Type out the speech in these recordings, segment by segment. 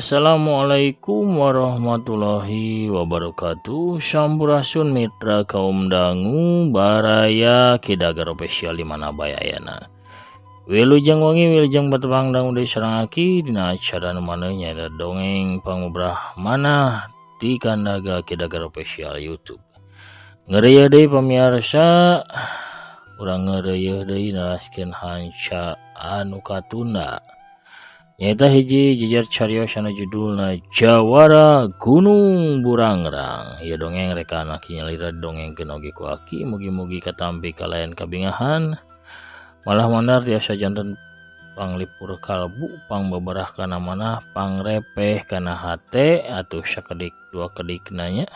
Assalamualaikum warahmatullahi wabarakatuh. Sampurasun mitra kaum dangu baraya Kidagar Official di mana bae ayana. Wilujeng wengi wilujeng patepang dangu deui sareng aki dina acara nu maneu nyaeta dongeng pangubrah manah di kandaga Kidagar Official YouTube. Ngeureuyeh deui pamiarsa, urang ngeureuyeh deui naraskeun hanca anu katunda. Nyaeta hiji jejer carios anu judulna Jawara Gunung Burangrang. Ieu dongeng rekaan aki nyalira dongengkeun oge ku aki, mugi-mugi katampi kalayan kabingahan. Malah mandar tiasa janten panglipur kalbu, pangbeberah kana manah, pangrepeh kana hate atuh sakedik dua kedik nanya.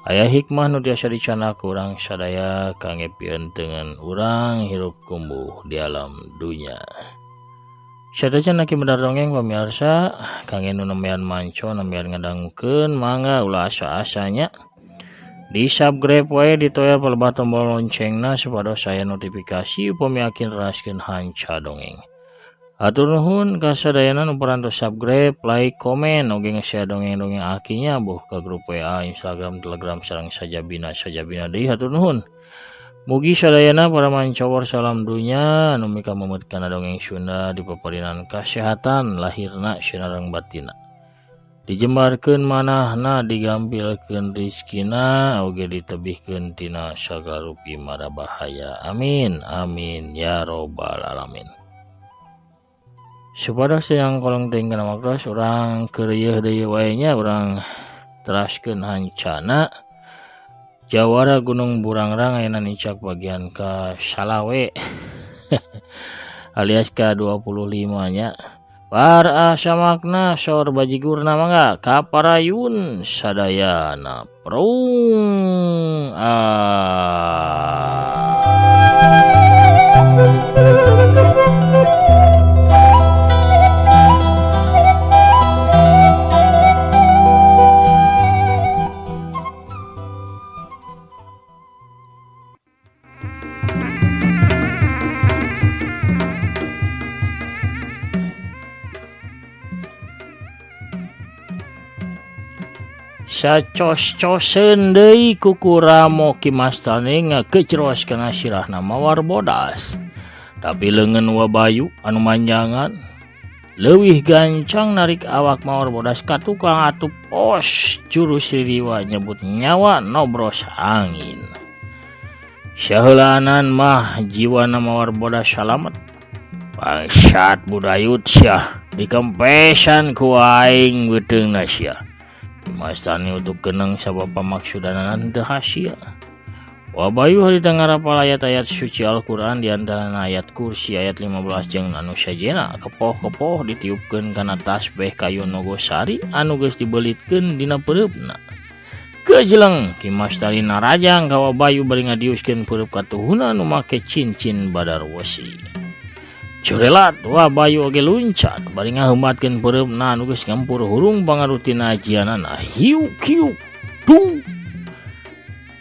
Aya hikmah nu tiasa dicandak ku urang sadaya kangge pieunteunan urang hirup kumbuh di alam dunya. Sadajan aki medar dongeng pamirsa, kangge nu nembean manco nembean ngadangukeun mangga ulah asa-asanya. Di subscribe wae ditoel palebah tombol loncengna supados aya notifikasi upami aki neraskeun hanca dongeng. Hatur nuhun ka sadayana nu parantos subscribe, like, komen, oge nge-share dongeng-dongeng akinya boh ka grup WA, Instagram, Telegram sareng sajabina sajabina deui hatur nuhun. Mugi sadayana para mancawar salam dunya anu mikamemeut kana dongeng Sunda dipaparinan kasehatan lahirna sinareng batina. Dijembarkeun manahna, digampilkeun rizkina, oge ditebihkeun tina sagala rupi mara bahaya. Amin amin ya robbal alamin. Supados yang kolong teuing kana waktos urang keureuyeih deui wae nya urang teraskeun hancana. Jawara Gunung Burangrang ayeuna nincak bagian ka salawe alias ka 25 nya. Para samakna sor bajigurna mangga kaparayun sadayana prung ah. Sacos-coseun deui kukuramo Ki Mastani ngakecros kana sirahna mawar bodas. Tapi leungeun Wabayu anu manjangan leuwih gancang narik awak mawar bodas ka tukang atuh pos jurus Sridiwa nyebut nyawa nobros angin. Saheulaanan mah jiwana mawar bodas salamet. Bangsat budayut sia dikempesan ku aing beuteungna sia. Mastani untuk kenang sabab pamaksudanana teu hasil. Wabayu harita ngarapal ayat-ayat suci Al-Qur'an diantarana ayat kursi ayat 15 jeung anu sajena kepoh-kepoh ditiupkeun kana tasbih kayu nogosari anu geus dibelitkeun dina peureupna. Kejeleng Ki Mastani narajang ka Wabayu bari ngadiuskeun peureub katuhuna nu make cincin badar wesi. Corelat Wabayu oge luncat bari ngaheumatkeun peureupna anu geus ngempur hurung pangaruh tina ajianana. Hiuk hiuk tu.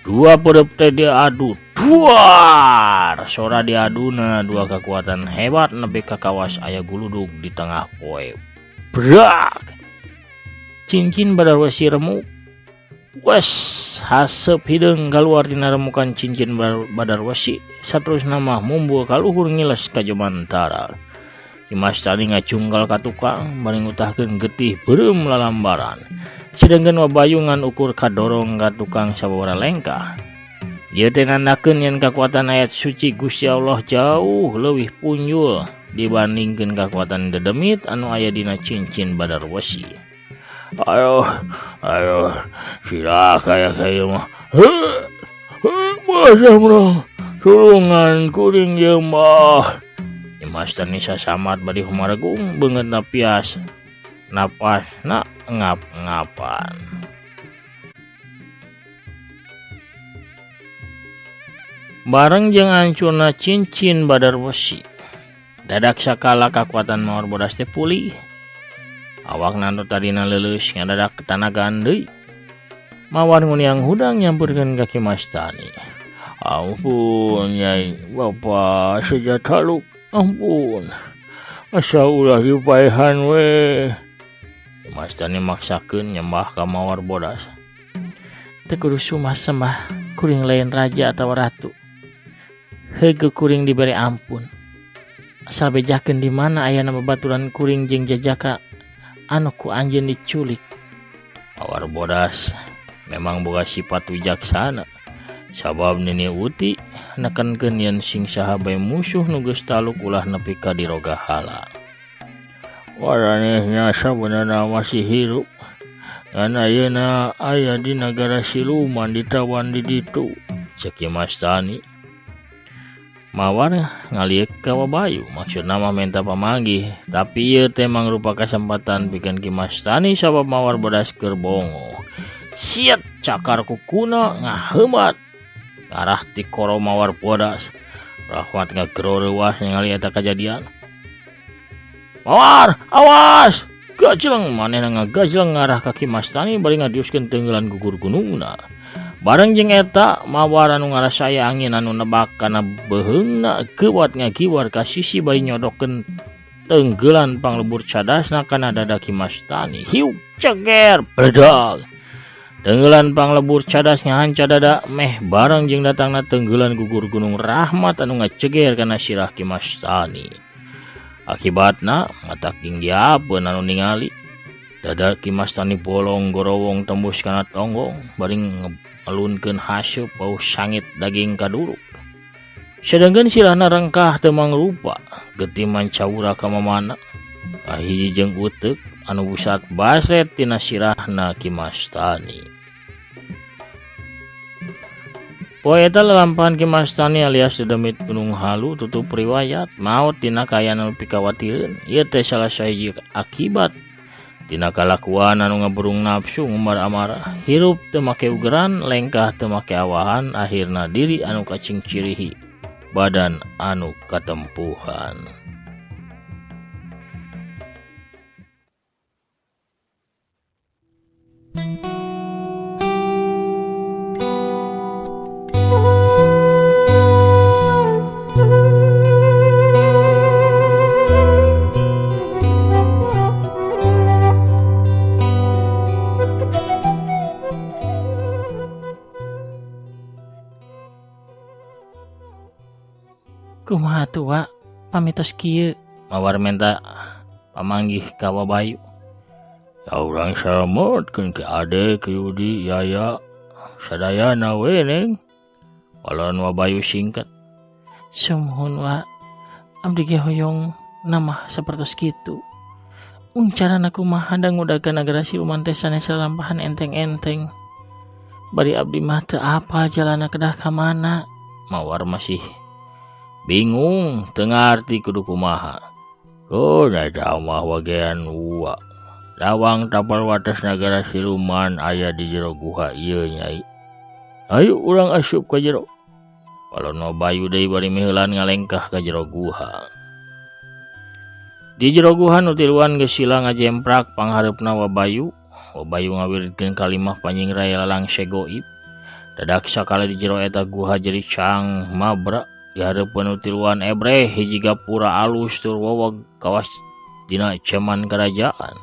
Dua peureub teh diadu duar sora diaduna dua kekuatan hebat nepi ka kawas aya guludug di tengah poe. Brak. Cincin badar wesi remuk. Wes haseup hideung kaluar tina remukan cincin badar wesi. Saterusna mah mumbul kaluhur ngiles ka jomantara. Ki Mastani ngacungkal ka tukang bari ngutahkeun getih beureum lalambaran. Sedengkeun Wabayu ngan ukur kadorong ka tukang sababaraha lengkah. Ieu teh nandakeun yen kakuatan ayat suci Gusti Allah jauh leuwih punjul dibandingkeun kakuatan dedemit anu aya dina cincin badar wesi. Aduh, aduh, silaka ya kayu mah. Heuh, masa mah tulungan kuring ieu mah. Ki Mastani sasamat bari humaregung beungeutna pias napasna ngap-ngapan. Bareng jeung ancurna cincin badar wesi. Dadak sakala kakuatan mawar bodas teh pulih. Awakna nu tadina leuleus ngadadak tanagaan deui. Mawar nguniang hudang nyamperkeun ka Ki Mastani. Ampun Nyai, Bapa sejataluk, ampun. Asa ulah dipaehan we. Ki Mastani maksakeun nyembah ka Mawar Bodas. Teu kudu sumah sembah kuring lain raja atawa ratu. Heugeut kuring dibere ampun. Asal bejakeun di mana ayana babaturan kuring jeung jajaka anu ku anjeun diculik. Mawar Bodas memang boga sifat wijaksana. Sabab Nini Uti nekenkeun yen sing saha bae musuh nu geus taluk ulah nepi ka dirogahala. Waranehna sabenerna masih hirup. Ngan ayeuna aya di nagara siluman ditawan di ditu. Ceuk Ki Mastani. Mawar ngalieuk ka Wabayu maksudna mah menta pamanggih, tapi ieu teh mangrupa kasempatan pikeun Ki Mastani sabab Mawar Bodas keur bongo. Siet cakar kukuna ngaheumat ngarah ti koro Mawar Bodas. Rahmat ngagero reuas ningali eta kajadian. Mawar, awas! Gajleng manehna ngagajleng ngarah ka Ki Mastani bari ngadiuskeun teungeulan gugur gunungna. Bareng jeung eta Mawar anu ngarasa aya angin anu nebak kana beuheungna geuwat ngagiwar ka sisi bari nyodokeun teungeulan panglebur cadasna kana dada Ki Mastani. Hiuk ceger bledag. Teungeulan panglebur cadas ngahanca dada meh bareng jeung datangna teungeulan gugur gunung Rahmat anu ngaceger kana sirah Ki Mastani. Akibatna matak tinggiapeun anu ningali. Dada Ki Mastani bolong gorowong tembus kana tonggong bari ngelunkeun haseup bau sangit daging kaduruk. Sedengkeun sirahna rengkah teu mangrupa, getih mancaura ka mamana. Kahiji jeung uteuk anu busat basret tina sirahna Ki Mastani. Poe eta lalampahan Ki Mastani alias dedemit Gunung Halu tutup riwayat maot tina kaayaan anu pikawatireun. Ieu teh salah sahiji akibat tina kalakuan anu ngaburung nafsu ngumbar amarah, hirup teu make ugeran, lengkah teu make awahan, akhirna diri anu kacingcirihi, badan anu katempuhan. Kumaha tua pamitos kieu? Mawar menta pamanggih ka Wabayu. Ya urang salametkeun ki Ade, ki Yudi, Yaya, sadayana we neng. Walon Wabayu singkat. Sumuhun wa, abdi ge hoyong namah sapertos kitu. Mun carana kumaha da ngudagan nagara siluman teh sanes lalampahan enteng-enteng. Bari abdi mah teu apal jalana kedah ka mana. Mawar masih bingung teu ngarti kudu kumaha. Keun eta mah bagean uwa. Lawang tapal wates nagara siluman aya di jero guha ieu nyai. Ayo urang asup ka jero. Walon Wabayu deui bari miheulan ngalengkah ka jero guha. Di jero guha nu tiluan geus sila ngajemprak panghareupna Wabayu. Wabayu ngawiridkeun kalimah panyingrai lalangse goib. Dadak sakali di jero eta guha jadi cang mabra. Di hareupeun nu tiluan ebreh hiji gapura alus tur wowog kawas dina jaman kerajaan.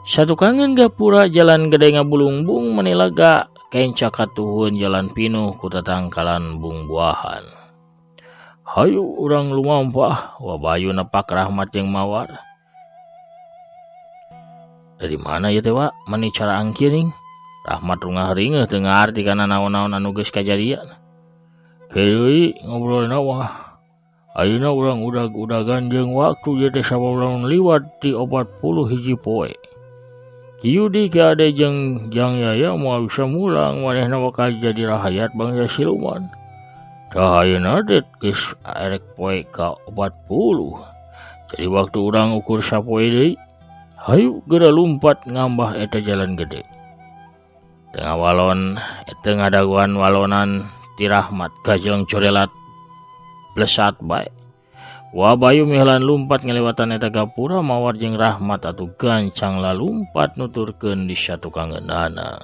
Satukangeun gapura jalan gede ngabulungbung menilaga kenca katuhun jalan pinuh ku tatangkalan bungbuahan. Hayu urang lumampah, Wabayu nepak Rahmat jeung Mawar. Dari mana ieu teh wa mani cara angkiring? Rahmat rungah ringeuh teu ngarti kana naon-naon anu geus kajadian. Kedeui ngobrolna wah. Ayeuna urang udag-udagan jeung waktu ieu teh sabab lamun liwat ti 41 poe. Ki Yudi Ki Ade jeung Jang Yaya moal bisa mulang manehna bakal jadi rahayat bangsa siluman. Tah ayeuna teh geus erek poe ka 40. Jadi waktu urang ukur sapoe deui. Hayu geura lumpat ngambah eta jalan gede. Tengah walon eta ngadaguan walonan ti Rahmat gajleng corelat blesat bae. Wabayu miheulan lumpat ngalewatan eta gapura Mawar jeung Rahmat atuh gancang lalumpat nuturkeun di satukangeunana.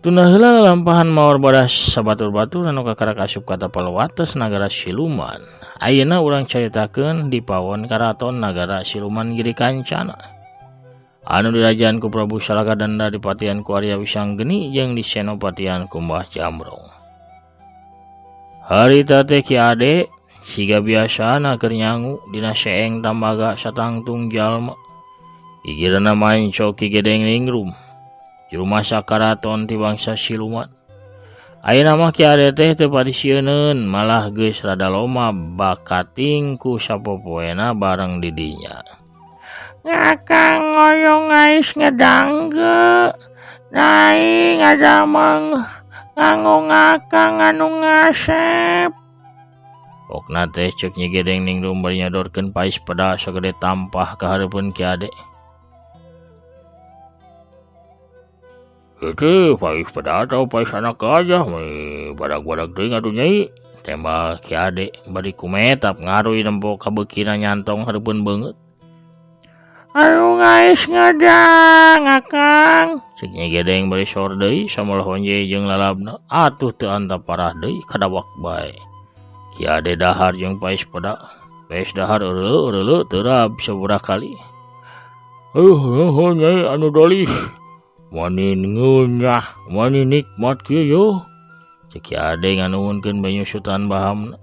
Tunda heula lalampahan Mawar Bodas sabatur-batur anu kakarak asup ka tapal wates nagara siluman. Ayeuna urang caritakeun di pawon Karaton Nagara Siluman Giri Kancana. Anu dirajaan ku Prabu Salakadanda dipatihan ku Arya Wisanggeni jeung disenopatian ku Mbah Jamrong. Harita teh Ki Ade siga biasana keur nyangu dina seeng tambaga satangtung jalma. Gigirana mancok Ki Gedeng Ningrum. Juru masak karaton ti bangsa siluman. Ayeuna mah Ki Ade teh teu padisieuneun, malah geus rada loma bakating ku sapopoena bareng di dinya. Ngakang ngoyong ngais ngedangge, naing ngadameng nganggo ngakang anu ngasep. Pokna teh ceuk Nyi Gedeng Ningrum bari nyodorkeun pais peda sagede tampah ka hareupeun Ki Ade. Itu pais peda atau pais anak gajah badag-badag teuing atuh nyai. Tembak Ki Ade bari kumetap ngaruy nempo kabeukina nyantong hareupeun beungeut. Anu ngais ngedang akang, ceuk Nyi Gedeng bari sor deui samolah honje jeung lalabna. Atuh teu antap parah deui kadawak bae. Ki Ade dahar jeung pais peda. Pais dahar eureuleu terap sabaraha kali. Nyai anu dolis. Mani ngeunah, mani nikmat kieu yo. Ceuk Ki Ade nganuhunkeun banyusutan bahamna.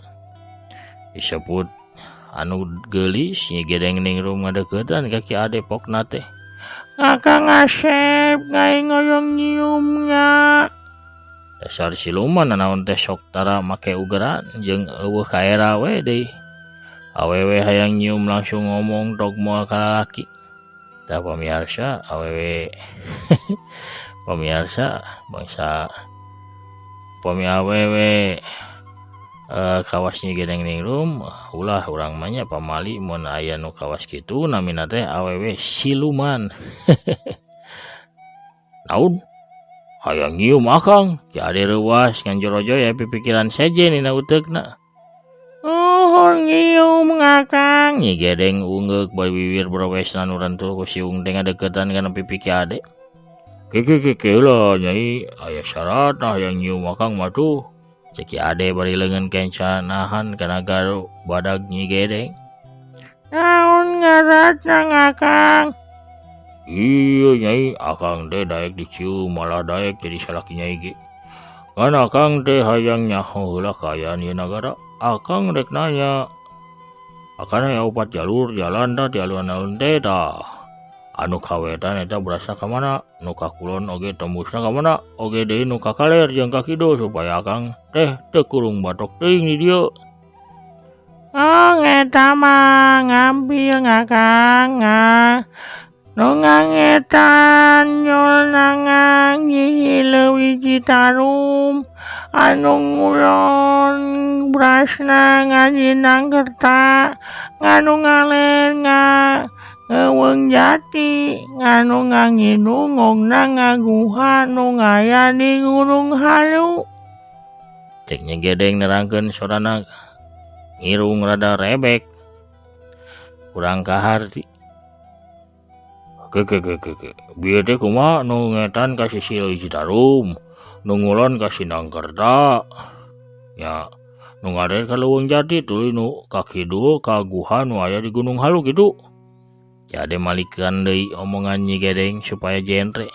Disebut anu geulis Nyi Gedeng Ningrum ngadeuketan ka Ki Ade pokna teh. Akang Asep ngaing ngoyong nyiumnya. Dasar siluman nanaon teh sok tara make ugeran jeung eueuh kaera we deui. Awewe hayang nyium langsung ngomong tog moal ka lalaki. Tah pamiarsa awewe pamiarsa bangsa pami awewe kawas Nyi Gedeng Ningrum ulah urang mah nya pamali mun aya nu kawas kitu namina teh awewe siluman. Naon? Hayang nyium akang. Ki Ade reuas ngan jorojo ya pipikiran sejen dina uteukna. Oh, nyium ngakang. Nyi Gedeng ungeuk bari wiwir browesna nu rentul ku siung teh ngadeukeutan kana pipi Ki Ade. Keke lah nyai, aya syaratna hayang nyium akang mah tuh. Ceuk Ki Ade bari leungeun kenca nahan kana garu badag Nyi Gedeng. Naon ngaratna ngakang? Iya nyai, akang teh daek dicium malah daek jadi salaki nyai ge. Ngan akang teh hayang nyaho heula kaayaan ieu nagara. Akang rek nanya. Akang aya opat jalur jalan tah di alun-alun teh tah. Anu ka wetan eta berasna ka mana, nu ka kulon oge tembusna ka mana, oge deui nu ka kaler jeung ka kidul supaya akang teh teu kurung batok teuing di dieu. Oh, eta mah ngambil ngakang. Nu ngangetan nyol nangang nyihi leuwih Citarum anu ngulon brasna ngajinang kerta nganu ngaler nga ngeuweung jati nganu ngangidung ngongna ngaguha nu ngaya di Gunung Halu. Cek Nyi Gedeng nerangkeun sorana ngirung rada rebek kurang kaharti. Ke bieu teh kumaha nu ngetan ka sisi Leuwi Citarum, nu ngulon ka Sindangkerta, nya nu ngaler ka Leuweung Jati tuluy nu ka kidul ka guha nu aya di Gunung Halu kitu. Ki Ade malikan deui omongan Nyi Gedeng supaya jentre.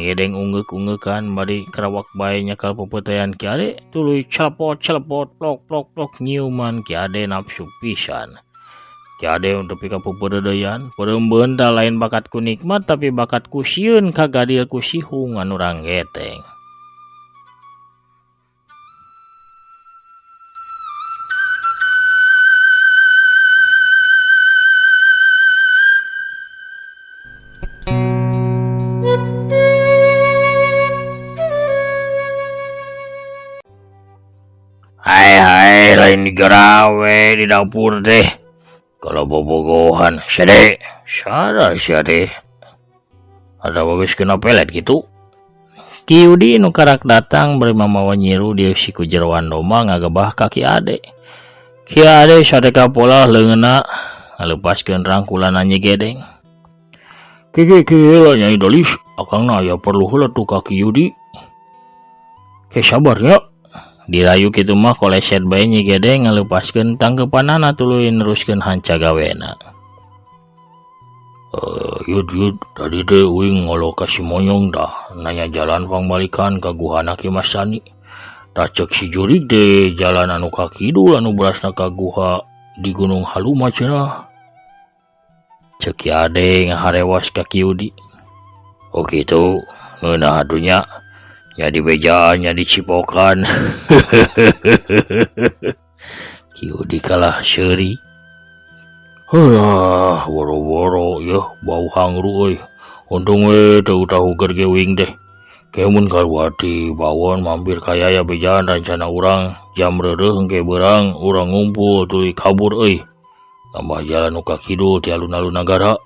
Nyi Gedeng ungeuk-ungeukan bari kerawak bae nyakal pepetean Ki Ade tuluy celepot-celepot plok-plok-plok nyiuman Ki Ade nafsu pisan. Ki Ade tepi ka pepedeudeuyan, peureumbeun tah lain bakat ku nikmat tapi bakat ku sieun kagadil ku sihung anu ranggeteng. Hai hai lain digarawe di dapur teh. Kalau bobogohan sede sadar sia teh. Ada bagus kena pelet gitu. Ki Yudi nu karak datang bari mamawa nyiru dieusi ku jeroan domba ngagebah ka Ki Ade. Ki Ade sateka pola leungeunna ngalepaskeun rangkulan Nyi Gedeng. Ki ki Nyai Dolis, akangna aya perlu heula tuh ka Ki Yudi. Ke sabar nya. Dirayu kitu mah koleset bae Nyi Gede ngaleupaskeun tangkeupanana tuluy neruskeun hanca gawena. Yud yud tadi teh uing ngolo ka si Monyong dah nanya jalan pangbalikan ka guhana Ki Mas Sani. Tah cek si jurig teh jalan anu ka kidul anu berasna ka guha di Gunung Haluma cenah. Cek Ki Ade ngaharewas ka Ki Yudi. Oh kitu ngeunah atuh nya nya dibejaan nya dicipokan. Ki Yudi kalah seuri. Heulah boro-boro yeuh bau hangru euy. Untung we teu tahuger ge uing teh. Ke mun kaluar ti bawon mampir ka Yaya bejaan rancana urang jam reureuh engke beurang urang ngumpul tuluy kabur euy. Tambah jalan nu ka kidul ti alun-alun nagara.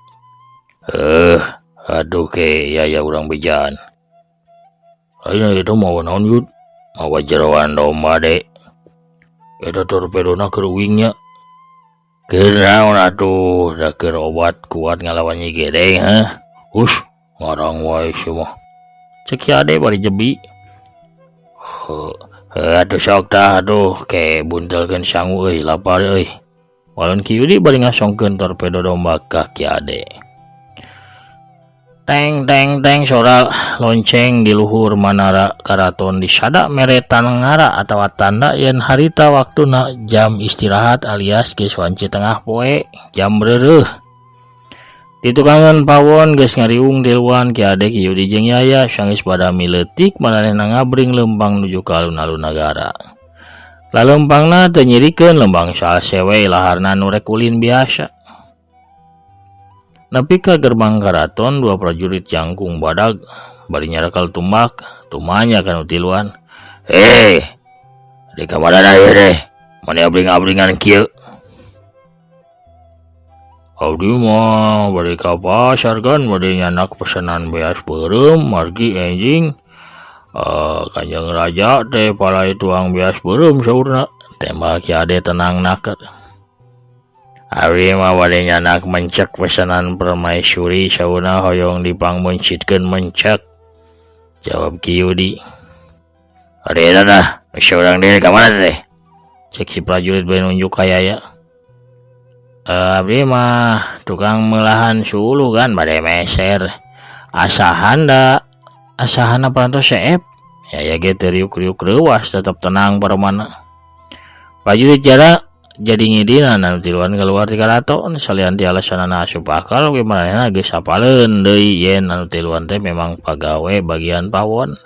Aduh ke Yaya urang bejaan. Ayeuna eta mawa naon yud? Mawa jeroan domba de. Eta torpedona keur uing nya. Keur naon atuh da keur obat kuat ngalawan Nyi Gede heh. Hush ngarang wae sia mah. Cek Ki Ade bari jebi. Heuh atuh sok tah atuh ke buntelkeun sangu euy lapar euy. Walon Ki Yudi bari ngasongkeun torpedo domba ka Ki Ade. Teng teng teng sora lonceng di luhur manara karaton disada mere tangara atawa tanda yen harita waktuna jam istirahat alias geus wanci tengah poe jam reureuh. Di tukangan pawon geus ngariung tiluan Ki Ade Ki Yudi jeung Yaya sanggeus badami leutik maranehna ngabring leumpang nuju ka alun-alun nagara. Laleumpangna teu nyirikeun lembang salse we laharna nu rek ulin biasa. Nepi ka gerbang karaton dua prajurit jangkung badag bari nyarakal tumbak tumanya kanu tiluan. Hei, di kamarana ieu teh? Mani abring-abringan kieu? Abdi mah bade ka pasar kan bade nyanak pesanan beas beureum margi enjing. Kanjeng Raja teh palai tuang beas beureum saurna. Tembak Ki Ade tenang naker. Abdi mah bade nyanak mencek pesanan permaisuri saurna hoyong dipangmencitkeun mencek. Jawab Ki Yudi. Ade eta tah, geus urang deui ka mana teh? Cek si prajurit bari nunjuk ka Yaya. Abdi mah tukang meulahan suluh kan bade meser. Asahan da, asahana parantos seep. Yaya ge teu riuk-riuk reuwas tetep tenang paremana. Prajurit jara jadi ngidinan anu tiluan keluar ti karaton salian ti alasanana asup akal ge maranehna geus apaleun deui yen anu tiluan teh memang pagawe bagian pawon.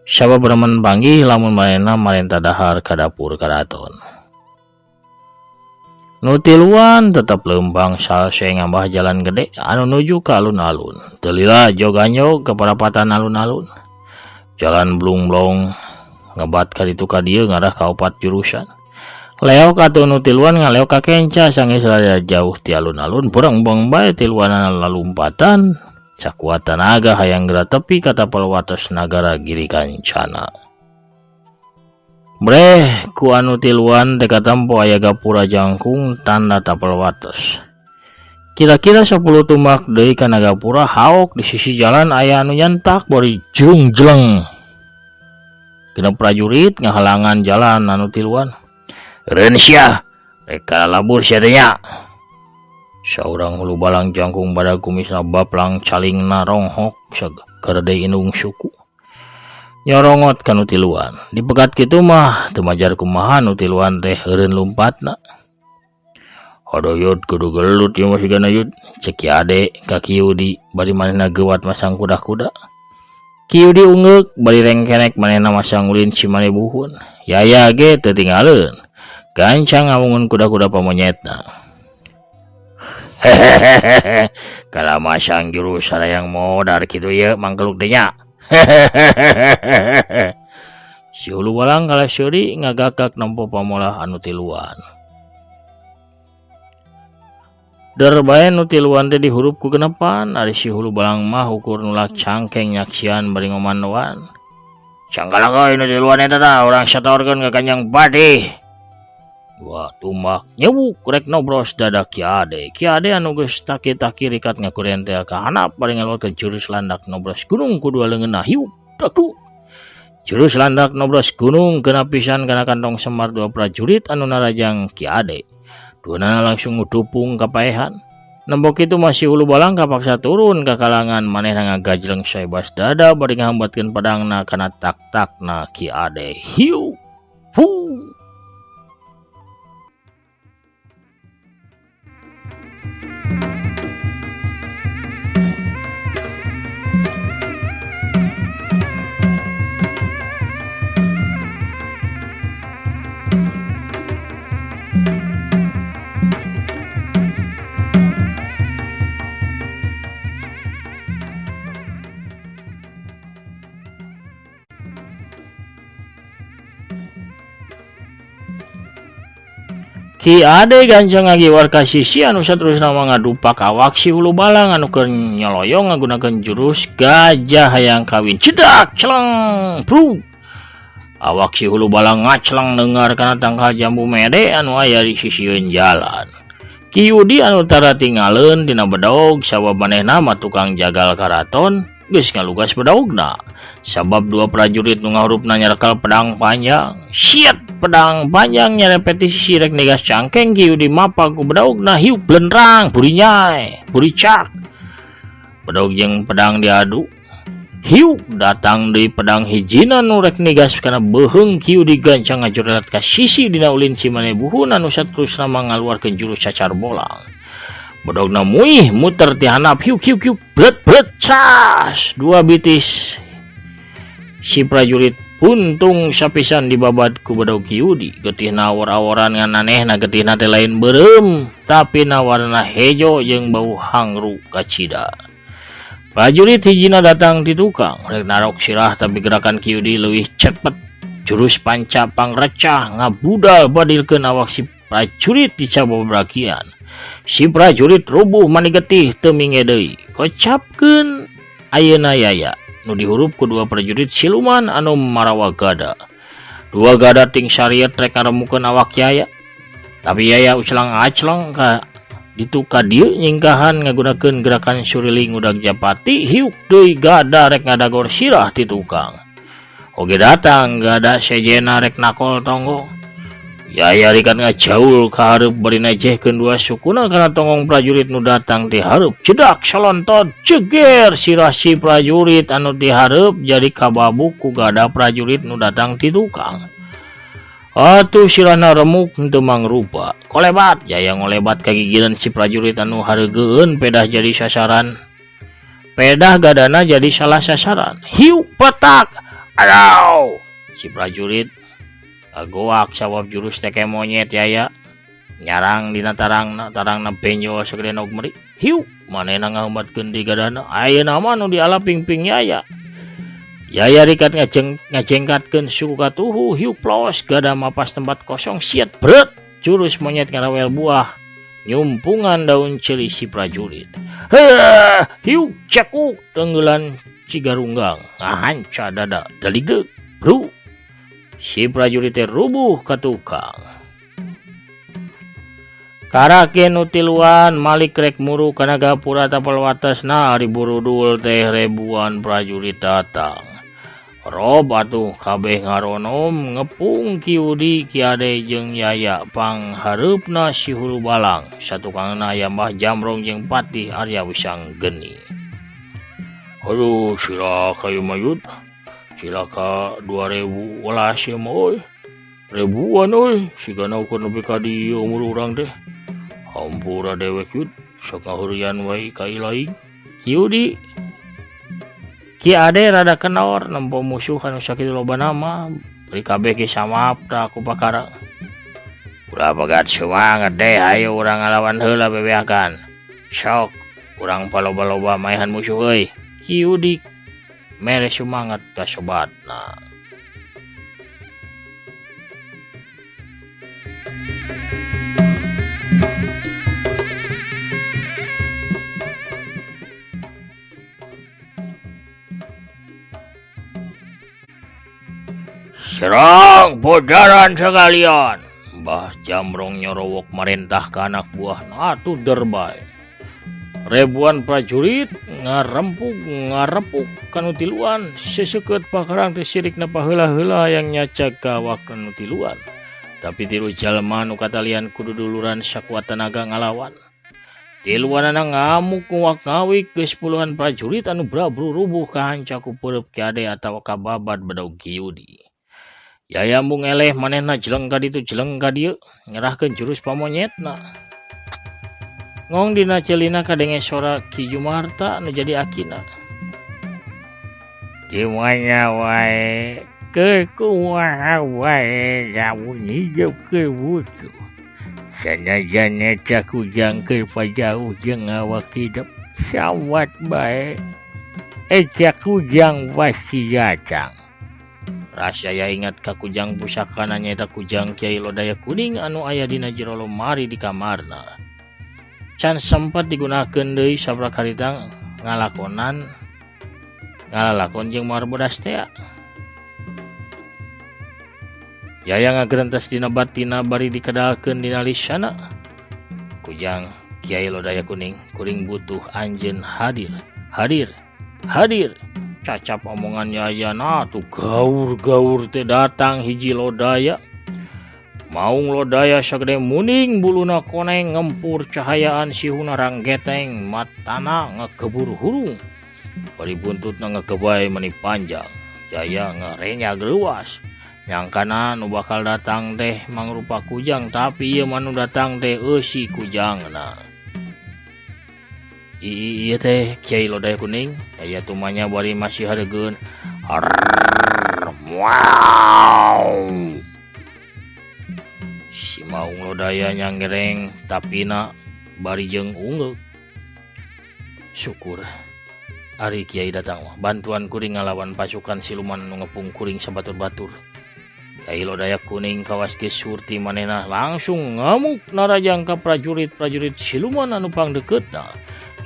Sabab remen panggih lamun maranehna marenta dahar ka dapur karaton. Nu tiluan tetep leumpang salse ngambah jalan gede anu nuju ka alun-alun. Teu lila jog-anjog ka parapatan alun-alun. Jalan blung-blong ngebat ka ditu ka dieu ngarah ka opat jurusan. Leok atuh nu tiluan ngaleok ka kenca sanggeus rada jauh ti alun-alun berengbeng bae tiluanana lalumpatan sakuat tanaga hayang geura tepi ka tapal wates nagara Giri Kancana. Breh ku anu tiluan teh katempo aya gapura jangkung tanda tapal wates. Kira-kira 10 tumbak deui kana gapura haok di sisi jalan aya anu nyentak bari jlung-jleng. Genep prajurit ngahalangan jalan anu tiluan. Reun sia, rek kalabur sia teh nya. Saurang hulu balang jangkung badag kumisna baplang calingna ronghok sagarede indung suku. Nyorongot ka nu tiluan. Dipegat kitu mah teu majar kumaha nu tiluan teh eureun lumpatna. Aduh yud kudu gelut ieu mah sigana yud. Cek Ki Ade ka Ki Yudi bari manehna geuwat masang kuda-kuda. Ki Yudi ungeuk bari rengkenek manehna masang ulin Cimanebuhun. Yaya ge teu tinggaleun. Gancang ngamungun kuda-kuda pamonyetna. Hehehe. Kala masang jurus sarayang modar kitu ieu mangkeluk teh nya. Hehehe. Si hulu balang kalah seuri ngagakak nempo pamolah anu tiluan. Der bae nu tiluan teh dihurup ku genepan, ari si hulu balang mah ukur nulak cangkeng nyaksian bari ngomandoan. Cangkalak euy nu tiluan eta tah urang satorkeun ka Kanjeng Patih. Dua tumbak nyewuk rek nobros dada Ki Ade. Ki Ade anu geus taki-taki rikat ngakurentel ka handap bari ngaluarkeun jurus landak nobros gunung ku dua leungeunna hiup datu. Jurus landak nobros gunung kena pisan kana kantong semar dua prajurit anu narajang Ki Ade. Duanana langsung ngudupung kapaehan. Nembok itu masih hulu balang kapaksa turun ka kalangan manehna ngagajleng saebas dada bari ngahambatkeun pedangna kana tak-takna Ki Ade. Hiu! Fu! Ki Ade gancang ngagiwar ka sisi anu saterusna mah ngadupak awak si hulu balang anu keur nyoloyong ngagunakeun jurus gajah hayang kawin. Cedak celeng prug. Awak si hulu balang ngacleng dengar kana tangkal jambu mede anu aya di sisieun jalan. Ki Yudi anu tara tingaleun dina bedog sabab manehna mah tukang jagal karaton geus ngalugas bedogna. Sabab dua prajurit nu ngahurupna nyarekal pedang panjang. Siet pedang panjang nyarepeti sisi rek negas cangkeng Ki Yudi mapag ku bedogna hiup blendrang burinyai buricak. Bedog jeung pedang diadu. Hiup datang deui pedang hijina nu rek negas kana beuheung Ki Yudi gancang ngajorelat ka sisi dina ulin Cimanebuhun anu saterusna mah ngaluarkeun jurus cacar bolang. Bedogna muih muter ti handap hiuk hiuk hiuk bret bret cas dua bitis si prajurit puntung sapisan dibabat ku bedog Ki Yudi. Getihna awor-aworan ngan anehna getihna teh lain beureum tapi nawarna hejo jeung bau hangru kacida. Prajurit hijina datang ti tukang rek narok sirah tapi gerakan Ki Yudi leuwih cepet. Jurus panca pangrecah ngabudal badilkeun awak si prajurit di sababrakian. Si prajurit rubuh mani getih teu minge deui. Kocapkeun ayeuna Yaya nu dihurup ku dua prajurit siluman anu marawa gada. Dua gada ting sariet rek ngaremukeun awak Yaya. Tapi Yaya uclang aclong ka ditu ka dieu nyingkahan ngagunakeun gerakan suriling udag japati hiuk deui gada rek ngadagor sirah ti tukang. Oge datang gada sejena rek nakol tonggong. Yaya rikat ngajaul ka hareup bari nejehkeun dua sukuna kana tonggong prajurit nu datang ti hareup. Cedak salontot ceger sirah si prajurit anu ti hareup jadi kababuk ku gada prajurit nu datang ti tukang. Atuh sirahna remuk henteu mangrupa. Kolebat Yaya ngolebat kagigireun si prajurit anu hareugeun pedah jadi sasaran. Pedah gadana jadi salah sasaran. Hiu petak. Aduh, si prajurit goak sawab jurus teke monyet Yaya nyarang dina tarangna, tarangna benjol sagede nog meri. Hiu manehna ngahambatkeun di gadana. Ayeuna mah nu diala pingping Yaya. Yaya rikat ngajengkatkeun suku katuhu. Hiu plos gada mapas tempat kosong siet bret jurus monyet ngarawel buah nyumpungan daun ceuli si prajurit. Heh hiu cekuk tenggelan cigarunggang ngahanca dada daligdeuk bru. Si prajurit teh rubuh ka tukang. Karake nu tiluan Malik rek muru kana gapura tapal watesna ari burudul teh ribuan prajurit datang. Rob atuh kabeh ngaronom ngepung Ki Yudi Ki Ade jeung Yaya panghareupna si hulu balang satukangna aya Mbah Jamrong jeung Patih Arya Wisanggeni. Aduh silaka ieu mah yud. Silaka 2011 ieu mah euy. Ribuan euy sigana ukur nepi ka dieu umur urang teh. Hampura dewek yud sok ngaheureuyan wae ka ilaing. Ki Yudi Ki Ade rada kenor nempo musuh anu sakitu loba nama bari kabeh ge samapta ku pakara. Ulah pegat semangat deh ayo urang ngalawan heula bebeakan. Sok urang paloba-loba maehan musuh euy. Ki Yudi mere semangat ka sobatna. Serang podaran sekalian. Mbah Jamrong nyorowok marentah ka anak buah atuh derbay. Ribuan prajurit ngarempug ngarepuk kanu tiluan seseukeut pakarang teh sirikna paheula-heula hayang nyacag ka awak nu tiluan. Tapi tilu jalma nu katalian ku duduluran sakuat tanaga ngalawan. Tiluanana ngamuk nguak ngawik geus puluhan prajurit anu brabru rubuh kahanca ku peureub Ki Ade atawa kababad bedog Ki Yudi. Yaya embung eleh manehna jeleng ka ditu jeleng ka dieu ngerahkeun jurus pamonyetna. Ngong dina ceulina kadenge sora Ki Jumarta anu jadi akina. Di mana wae keur kumaha wae lamun hidup keur butuh. Sanajan eta kujang keur pajauh jeung awak hidup sawat bae eta kujang pasti datang. Rasyaya ingat ka kujang pusakana nyaeta kujang Kyai Lodaya Kuning anu aya dina jero lomari di kamarna. Can sempat digunakeun deui sabrak harita ngalakonan ngalalakon jeung Marbodas tea. Yaya ngagerentes dina batina bari dikedalkeun dina lisana. Kujang Kyai Lodaya Kuning kuring butuh anjeun hadir, hadir, hadir. Cacap omongan Yaya nah tuh gaur-gaur teh datang hiji Lodaya. Maung Lodaya sagede muning buluna koneng ngempur cahayaan sihuna ranggeteng matana ngekebur hurung. Bari buntutna ngekebai meni panjang. Yaya ngerenyag leuwas. Nyangkana nu bakal datang teh mangrupa kujang tapi ieu mah nu datang teh eusi kujangna. Ieu teh Kyai Lodaya Kuning, aya tumanya bari masih hareugeun. Wow. Si Maung Lodaya nyanggereng tapina bari jeung ungeuk. Syukur ari Kyai datang mah bantuan kuring ngalawan pasukan siluman nu ngepung kuring sabatur-batur. Kyai Lodaya Kuning kawas geus surti manehna langsung ngamuk narajang ka prajurit-prajurit siluman anu pangdekeutna.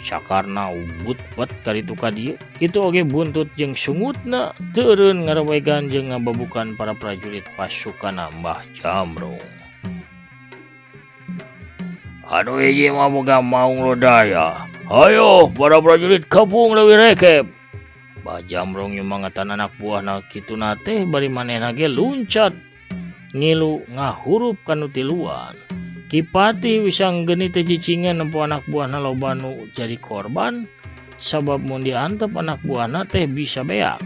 Sakarna ubut-bet kaditu ka dieu, kitu oge buntut jeung sungutna teu eureun ngarewegan jeung ngababukan para prajurit pasukanna Mbah Jamrong. Anu hiji mah boga Maung Lodaya. Hayo para prajurit kepung leuwih rekep. Mbah Jamrong nyumangatan anak buahna kituna teh bari manehna ge luncat ngilu ngahurup kanu tiluan. Ki Patih Wisanggeni teh cicingan nempo anak buahna loba nu jadi korban sabab mun diantep anak buahna teh bisa beak.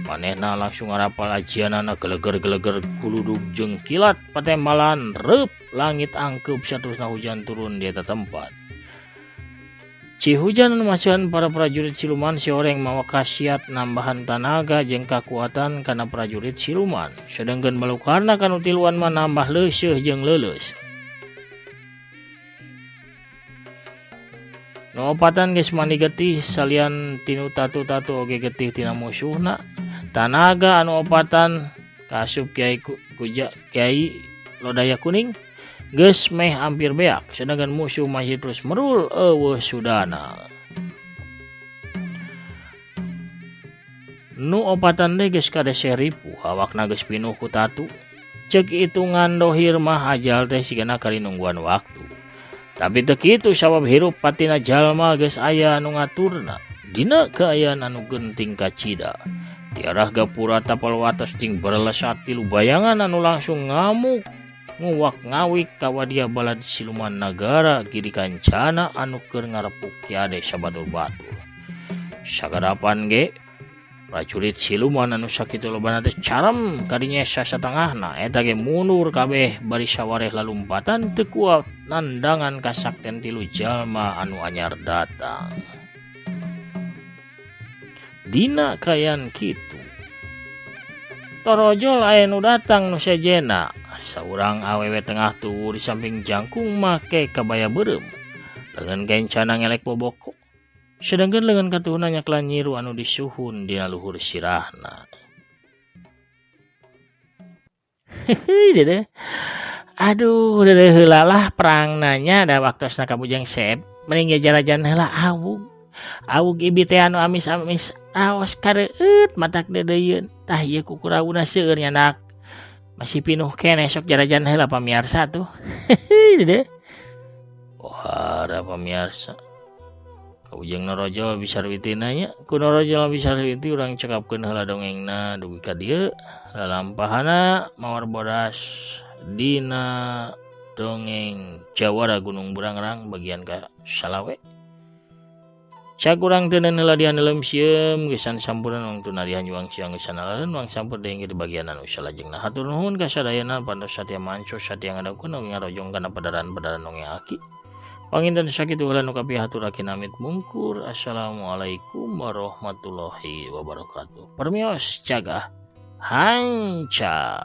Manehna langsung ngarapal ajianana geleger-geleger guludug jeung kilat patembalan reup langit angkeup saterusna hujan turun di eta tempat. Cihujan anu masihan para prajurit siluman si horeng mawa khasiat nambahan tanaga jeung kakuatan kana prajurit siluman. Sedengkeun balukarna kanu tiluan mah nambah leuseuh jeung leuleus. Nu opatan geus mandi getih salian tinu tatu-tatu oge getih tina musuhna. Tanaga anu opatan kaasup Kyai Kuja Kyai Lodaya Kuning geus meh hampir beak, sedangkan musuh masih terus merul eueuh sudana. Nu opatan teh geus kadese ripuh, awakna geus pinuh ku tatu. Ceuk hitungan dohir mah ajal teh sigana kari nungguan waktu. Tapi teu kitu sabab hirup patina jalma geus aya anu ngaturna. Dina kaayaan anu genting kacida. Di arah gapura tapal wates ting berlesat tilu bayangan anu langsung ngamuk nguwak ngawik kawadia balad siluman nagara Giri Kancana anu keur ngarepuk Ki Ade sabatur-batur. Sagadapan ge prajurit siluman anu sakitu lobana teh carem kadinya sasatengahna eta ge mundur kabeh bari sawareh lalumpatan teu kuat nandangan kasakten tilu jalma anu anyar datang. Dina kaayaan kitu torojol aya nu datang nu sejena. Saurang awewe tengah tuwuh di samping jangkung make kabaya beureum. Leungeun kencana ngelek boboko. Sedengkeun leungeun katuhuna nyakla nyiru anu disuhun dina luhur sirahna. Hehe dedeh. Aduh dedeh heula lah perang nanya da waktosna ka Bujang Sep. Mending ge jarajan heula awug. Awug ibi teh anu amis-amis aos kareueut matak deudeuyeun. Tah ieu kukurawuna seueur nyanak. Masih pinuh keneh sok jarajan heula pamiarsa tuh. Hehe dedeh. Pohara pamiarsa. Ujang Norojo Bisarwitina nya ku Norojo Bisarwiti urang cekapkeun heula dongengna dugi ka dieu lalampahana mawar bodas dina dongeng Jawara Gunung Burangrang bagian ka salawe. Cak urang teu heula dihandelem sieum geusan sampurna wangtuna dihanjuang siang geusan alaleun wang sampur deui di bagian anu salajengna. Hatur nuhun ka sadayana pantos satia manco satia ngadawkeun oge ngarojong kana padaran-padaran dongeng aki. Panginten sakitu heula nu kapihatur aki namit mungkur. Assalamualaikum warahmatullahi wabarakatuh. Permios cagah hanca.